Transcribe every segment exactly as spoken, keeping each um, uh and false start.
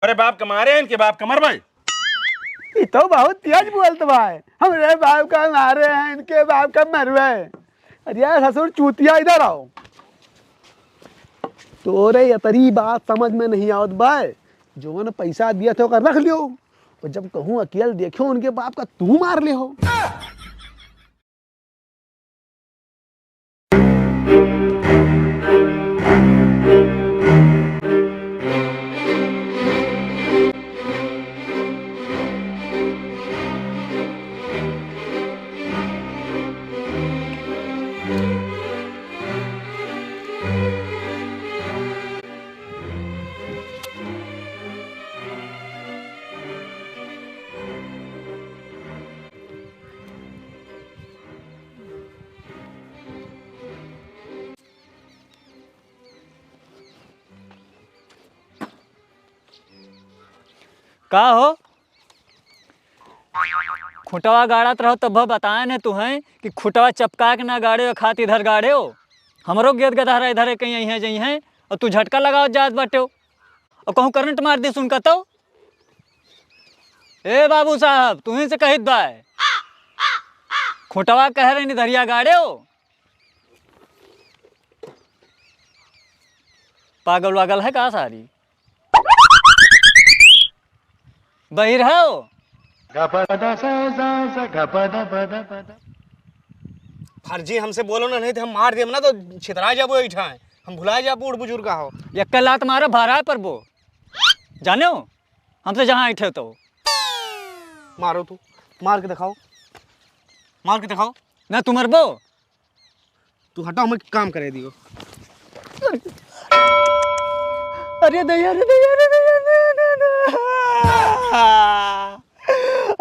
अरे बाप का मारे हैं, इनके बाप का मरबे। ई तो बहुत तेज बोलत बा। हमरे बाप का मारे हैं, इनके बाप का मरबे। अरे यार ससुर चूतिया, इधर आओ। तोरे यतरी बात समझ में नहीं आवत बा। जौन पैसा दिया थे ओकर रख लियो, और जब कहूँ अकेल देखियो उनके बाप का तू मार ले हो। का हो? खुटवा गाड़त रहो तब बताए ने तुहें कि खुटवा चपका के ना गाड़े हो, खात इधर गाड़े हो। हमरो गेद गदहरा इधर कहीं अइहें जइहें और तू झटका लगावत जात बाटे हो। और कहूँ करंट मार दी सुन का तो। ए बाबू साहब, तुहीं से कहित बा। खुटवा कह रहे इधरिया गाड़े हो। पागल वागल है का सारी? बहिर हो? फर्जी हमसे बोलो ना, नहीं तो हम मार देब ना तो छितरा जाबो ऐठा है। हम भुला जाबो बूढ़ बुजुर्ग हो। एक लात मारो भारा पर बो। जाने हो? हमसे जहाँ ऐठे तो। मारो तू, मार के दिखाओ, मार के दिखाओ। ना तू मरबो। तू हटाओ, हमें काम करे दियो। अरे दैया, अरे दैया, अरे दैया, दैया, दैया।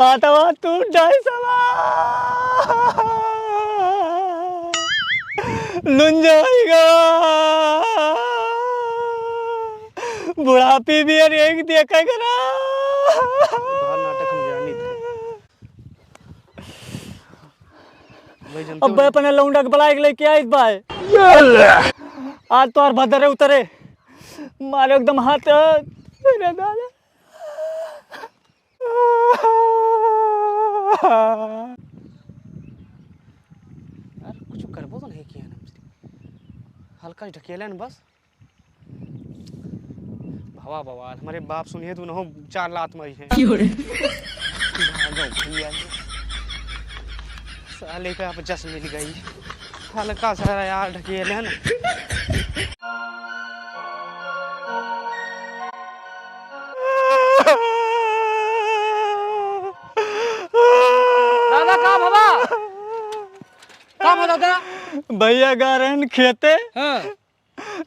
आतवा टूट जाए सवा। लुंजा होइगा। बुढ़ापी भी अरे एक देखे करा। तोहार नाटक हम जानी थे। भाई, जनते अब्बे हो? अपने लौंडा के बुलाए के लेके आइत बाय। आज तो और भदरे उतरे। मारे एकदम हाथ। अरे दादा। यार, कुछ करबो तो नहीं किया ना। हल्का ढकेले न बस। भवा बवाल, हमारे बाप सुनिए तो उन्हों चार लात मारी है। क्यों रे? भागो भैया। साले का आप जस मिल गई। हल्का सा यार ढकेल है ना। दादा का भवा? का भवा दादा? भैया गा रहे हैं खेते। हाँ।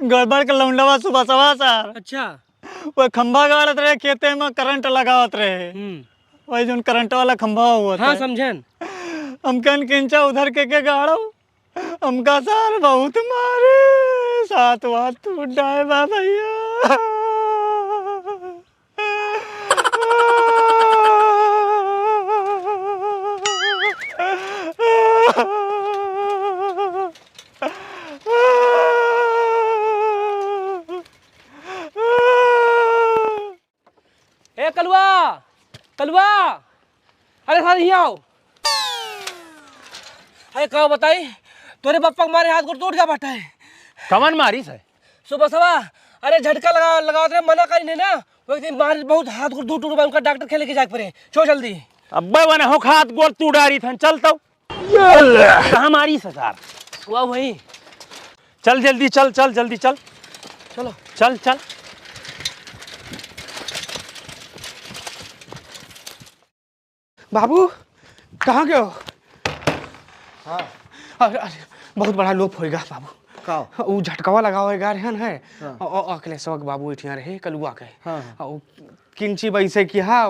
गड़बड़ के लौंडवा सुबह सवा सर। अच्छा। वो खंभा गाड़त रहे, खेते में करंट लगावत रहे। हम्म। वही जोन करंट वाला खंभा हुआ हाँ, था। समझन। हम कहन किंचा उधर के के गाड़ो, हमका सार बहुत मारे, साथ वाथ टूट जाए बा भैया। ए कलुआ, कलुआ, अरे सारे हियाँ आओ। अरे का बताई, तोरे पप्पा के मारे हाथ गोड़ टूट गया बाटे। कवन मारिस है? सुबह सवा, अरे झटका लगा, लगावत रहे, मना करी नहीं ना, वो एक दिन मार बहुत हाथ गोड़ टूट टूट बा, उनका डॉक्टर खेले के जाके पड़े। चो जल्दी। अब्बे वने हो हाथ गोड़ टूट डारी थन, चल तो। कहाँ मारी ससार? वाह भाई। चल जल्दी चल, चल जल्दी चल। चलो। चल चल। बाबू, कहाँ गयो? हाँ। अरे, अरे, बहुत बड़ा लोग होइगा बाबू। का? उ झटकवा लगावे गा रहन है। हाँ। अ, अ, अखिलेशवा के बाबू इठिया रहे, कलुआ के। हाँ, हाँ। अ, उ किंची वैसे किहा,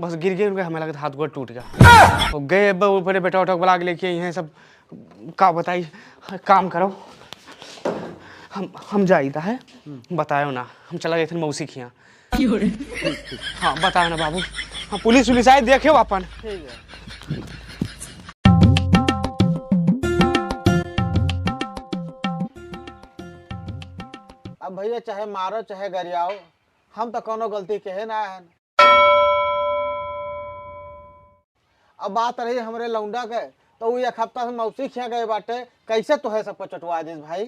बस गिर गए, उनके हमें लगता हाथ गोड़ टूट गया। वो गए अब ऊपरे बेटा उठा के बुला के लेके आई हैं सब, का बताई, काम करो, हम, हम जाइदा है, हम्म। बतायो ना, हम चला गए थे मौसी खिया। हाँ, बतायो ना बाबू, हाँ, पुलिस उलिस आए, देखे अपन। ठीक है। अब भैया चाहे मारो चाहे गरियाओ, हम तो कौनो गलती केहे ना हन। अब बात रही हमरे लौंडा के, तो उ एक हफ्ता से मौसी खिया गए बाटे, कैसे तोहे सबको चटवा दिस भाई?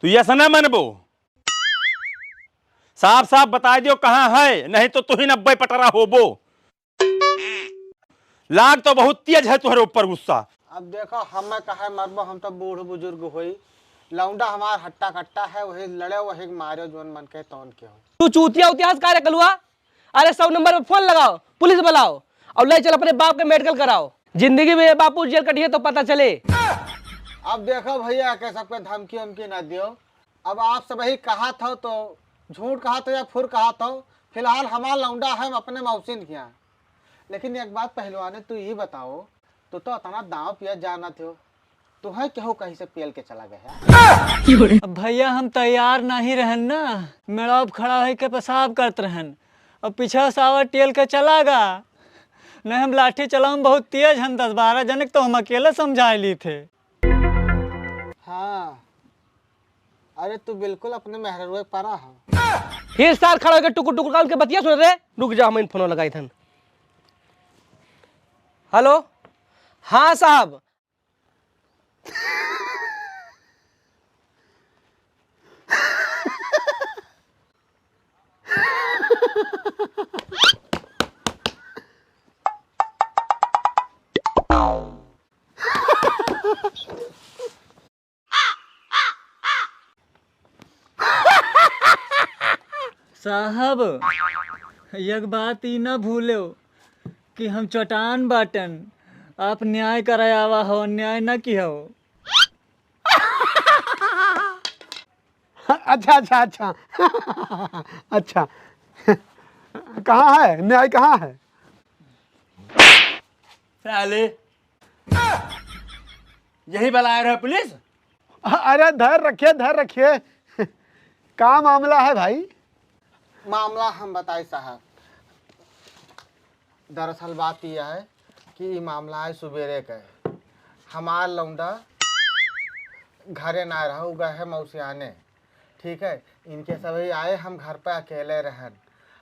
तू ये से ना मनबो, साफ साफ बताइ दियो कहाँ है, नहीं तो तू ही नब्बे पटरा होबो। लाग तो बहुत तेज है तोहरे ऊपर गुस्सा। अब देखो, हमें काहे मरबो, हम तो बूढ़ बुजुर्ग होई। लौंडा हमार हट्टा कट्टा है, वही लड़े, वही मारे, जोन मन के तौन के हो। तू चूतिया उतिया हस का रे कलुआ? अरे, सौ नंबर पे फोन लगाओ, पुलिस बुलाओ और ले चल अपने बाप के मेडिकल कराओ। जिंदगी में ये बापू जेल कटिए तो पता चले। अब देखो भैया, के सबके धमकी उमकी ना दियो। अब आप सबही कहत हो तो झूठ कहत हो या फुर कहत हो, फिलहाल हमार लौंडा है अपने मौसिन किया। लेकिन एक बात पहलवाने, तू ये बताओ, तू तो इतना दाव पिया जानत हो, तुहे केहू कहीं से पेल के चला गया? अब भैया हम तैयार नहीं रहन ना, मेड़ाप खड़ा होके पेशाब करत रहन, अब पीछे से आवा टेल के चला गा। नहीं हम लाठी चलाऊं बहुत तेज हन, दस बारह जने के तो हम अकेले समझाए ली थे। हाँ, अरे तू बिल्कुल अपने मेहररुआ के पारा हो। फिर सार खड़ा होके टुकुर टुकुर का उनके बतिया सुन रे। रुक जा, हम इन फोन लगाई थन। हेलो, हाँ साहब। साहब, एक बात ई ना भूलो कि हम चट्टान बाटन, आप न्याय कराए आवा हो, अन्याय ना किया हो। अच्छा, अच्छा, अच्छा। अच्छा, कहाँ है न्याय, कहाँ है? साले, यही बुलाए रहे पुलिस? अरे धैर्य रखिए, धैर्य रखिए। का मामला है भाई? मामला हम बताई साहब, दरअसल बात यह है कि ई मामला है सुबेरे के। हमार लौंडा घरे ना रहा, उ गए है मौसियाने। ठीक है, इनके सभी आए, हम घर पे अकेले रहन।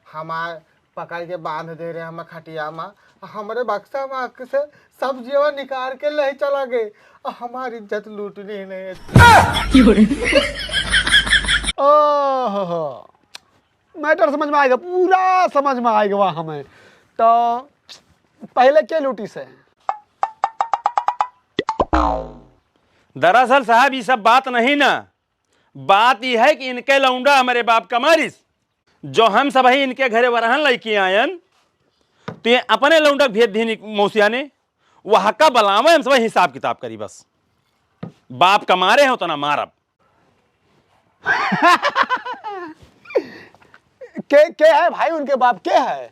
हमार पकड़ के बांध दे रहे हम खटिया मा, हमरे बक्सा मा से सब जेवर निकाल के ले चला गए, और हमारी इज्जत लूटनी नहीं। ओहो, मैटर समझ में आएगा, पूरा समझ में आएगा वह हमें। तो पहले के लूटी से? दरअसल साहब, ये सब बात नहीं ना, बात ई है कि इनके लौंडा हमरे बाप का मारिस, जो हम सबही इनके घरे वरहन लइके आयन, तो ये अपने लौंडा भेज दीन मौसियाने, वह का बलावे, हम सब हिसाब किताब करी बस। बाप का मारे हैं उतना मारब। के, के है भाई उनके बाप, के है?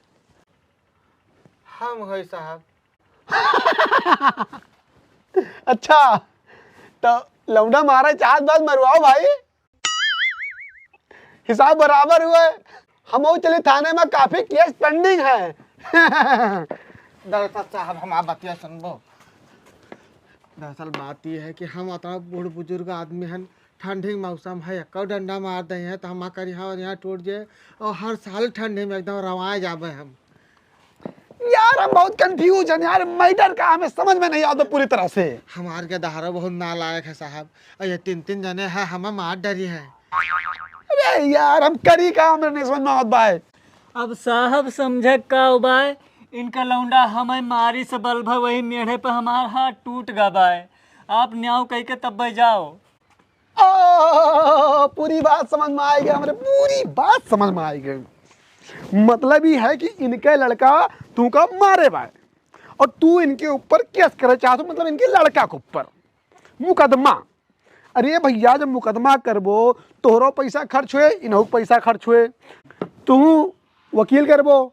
हम है साहब। अच्छा, तो लौंडा मारे चाहत बाद मरवाओ भाई, हिसाब बराबर हुए। हम चली थाने में, काफी केस पेंडिंग है। दरअसल साहब, हमार बतिया सुनबो। दरअसल बात ये है कि हम अतना बूढ़ बुजुर्ग आदमी हन, ठंडी के मौसम है, एक्को डंडा मार दे हैं तो हमार करिहा और यहाँ टूट जाए, और हर साल ठंडी में एकदम रवाए जाबे हम। यार, हम बहुत कंफ्यूज हैं यार, मैटर का हमें समझ में नहीं आता पूरी तरह से। हमार के दहारो बहुत नालायक है साहब, और ये तीन तीन जने हैं, हमें मार डरी है। अरे यार, हम करी का, हमरे नहीं समझ में आवत बाय। अब साहब समझे का उबाय, इनका लौंडा हमें मारी से बल भर वही मेढ़े पे हमार हाथ टूट गा बाय। आप न्याव कह के तब जाओ। ओ, पूरी बात समझ में आइ गई हमरे, पूरी बात समझ में आइ गई। मतलब ई है कि इनके लड़का तू का मारे बाय और तू इनके ऊपर केस करे चाहत हो, मतलब इनके लड़का के ऊपर मुकदमा। अरे भैया, जब मुकदमा करबो, तोहरो पैसा खर्च हुए, इनहू पैसा खर्च हुए, तू वकील करबो,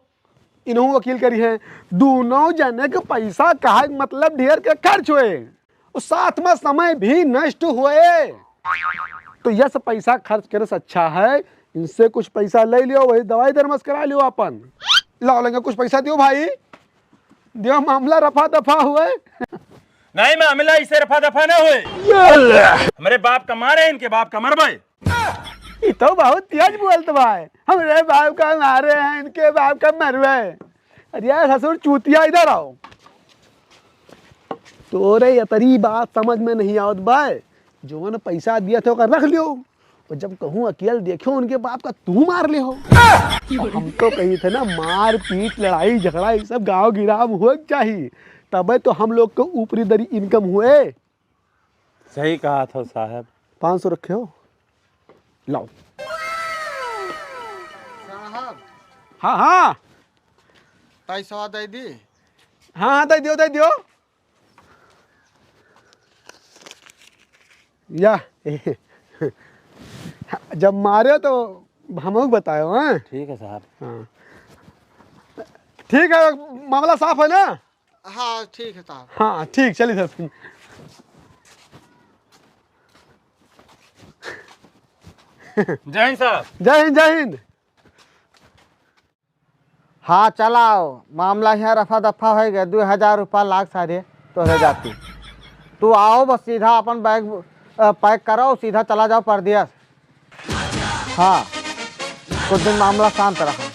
इनहू वकील करी है, दोनों जने के पैसा कहा मतलब ढेर के खर्च हुए, और साथ में समय भी नष्ट हुए। तो यह सब पैसा खर्च करे से अच्छा है, इनसे कुछ पैसा ले लियो, वही दवाई दरमस करा लियो अपन। लाओ लेंगे, कुछ पैसा दियो भाई, दियो, मामला रफा दफा हुए। नहीं, मामला इसे रफा दफा ना हुए। हमरे बाप का मारे, इनके बाप का मरबे। ई तो बहुत तेज बोलत बा। हमरे बाप का मारे हैं, इनके बाप का मरवे। अरे यार ससुर चूतिया, इधर आओ। तोरे यतरी बात समझ में नहीं आवत बा। जौन पैसा दिया थे ओकर रख लियो, और जब कहूँ अकेल देख्यो उनके बाप का तू मार ले हो। हम तो कही थे ना, मार पीट लड़ाई झगड़ा ये सब गाँव गिराम हुए के चाही, तबे तो हम लोग के ऊपरी दरी income हुए। सही कहा था साहब। पाँच सौ रखे हो, लाओ। साहब। हाँ हाँ। पैसा दे दी। हाँ हाँ, दे दियो, दे दियो। या जब मारे तो हमहू बतायो, हैं? ठीक है साहब। हाँ। ठीक है, मामला साफ है ना? हाँ, ठीक है साहब। हाँ, ठीक, चलिए साहब। जय हिंद साहब। जय हिंद, जय हिंद। हाँ, चलाओ, मामला यहाँ रफा दफा होइ गए, दो हजार रुपया लाग सारे तोहरे जाती। तू आओ, बस सीधा अपन bag, अ, pack करो, सीधा चला जाओ परदेस। हाँ, कुछ दिन मामला शांत रहा।